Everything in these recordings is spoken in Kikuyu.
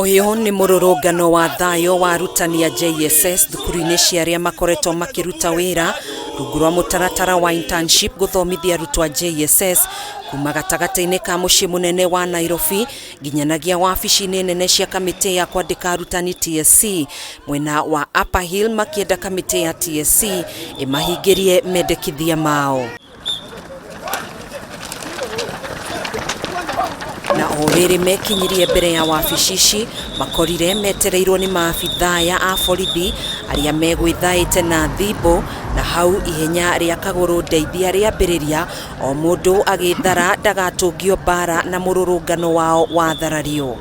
Ũyũ nĩ mũrũrũngano wa thayũ wa arutani a JSS thukuru-inĩ cia arĩa makoretwo makĩruta wĩra rungu rwa mũtaratara wa internship gũthomithia arutwo a JSS kuma gatagatĩ-inĩ ka mũciĩ mũnene wa Nairobi nginyanagia wabici-inĩ nene cia kamĩtĩ ya kwandĩka arutani TSC mwena wa Upper Hill makĩenda kamĩtĩ ya TSC ĩmahingĩrie mendekithia mao. Na o rĩrĩ mekinyirie mbere ya wabici ici makorire metereirwo nĩ maabithaa a borithi arĩa megwĩthaĩte na thimbo, na hau ihenya rĩa kagũrũ ndeithia rĩambĩrĩria o mũndũ agĩthara ndagatũngio mbara na mũrũrũngano wao watharario.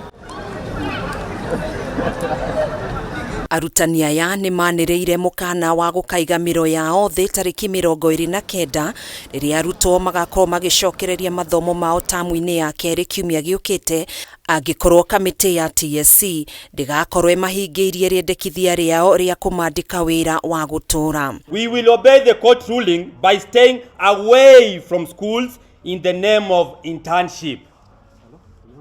Arutani aya nĩ manĩrĩire mũkana wa gũkaiga mĩro yao thĩ tarĩki 29 rĩrĩa arutwo magakorwo magĩcokereria mathomo mao tamu-inĩ ya kerĩ kiumia gĩũkĩte angĩkorwo kamĩtĩ ya TSC ndĩgakorwo ĩmahingĩirie rĩendekithia rĩao rĩa kũmandĩka wĩra wa gũtũũra. We will obey the court ruling by staying away from schools in the name of internship.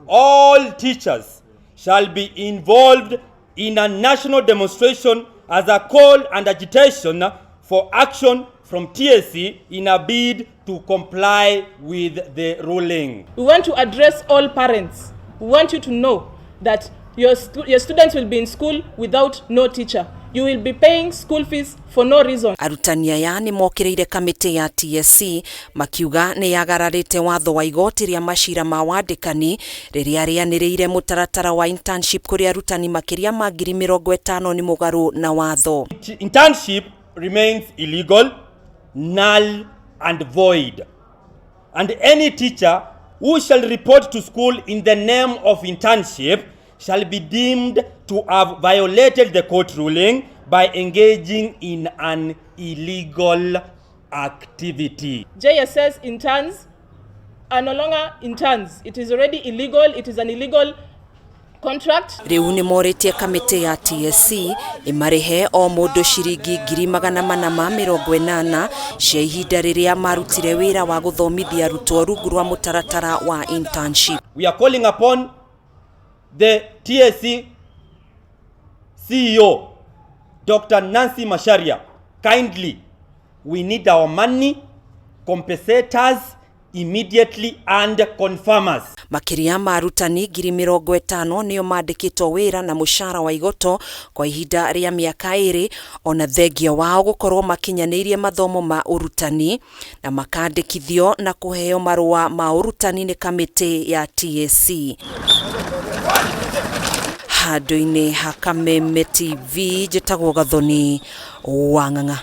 All teachers shall be involved in a national demonstration as a call and agitation for action from TSC in a bid to comply with the ruling. We want to address all parents. We want you to know that your students will be in school without no teacher. You will be paying school fees for no reason. Arutani aya nĩ mokĩrĩire kamĩtĩ ya TSC makiuga nĩ yagararĩte watho wa igoti rĩa macira ma wandĩkani rĩrĩa rĩanĩrĩire mũtaratara wa internship kũrĩ arutani makĩria ma 50,000 nĩ mũgarũ na watho. Internship remains illegal, null and void. And any teacher who shall report to school in the name of internship shall be deemed to have violated the court ruling by engaging in an illegal activity. JSS interns are no longer interns. It is already illegal. It is an illegal contract. Rĩu nĩ morĩtie kamĩtĩ ya TSC ĩmarĩhe o mũndũ ciringi 480,000 cia ihinda rĩrĩa marutire wĩra wa gũthomithia arutwo rungu rwa mũtaratara wa internship. We are calling upon the TSC CEO, Dr. Nancy Macharia, kindly, we need our money, compensate us immediately and confirm us. Makĩria ma arutani 50,000 nĩo mandĩkĩtwo wĩra na mũcara wa igoto kwa ihinda rĩa mĩaka 2 ona thengia wao gũkorwo makinyanĩirie mathomo ma ũrutani na makandĩkithio na kũheo marũa ma ũrutani nĩ kamĩtĩ ya TSC. Handũ-inĩ ha Kameme TV njĩtagwo Gathoni wa Ng'ang'a.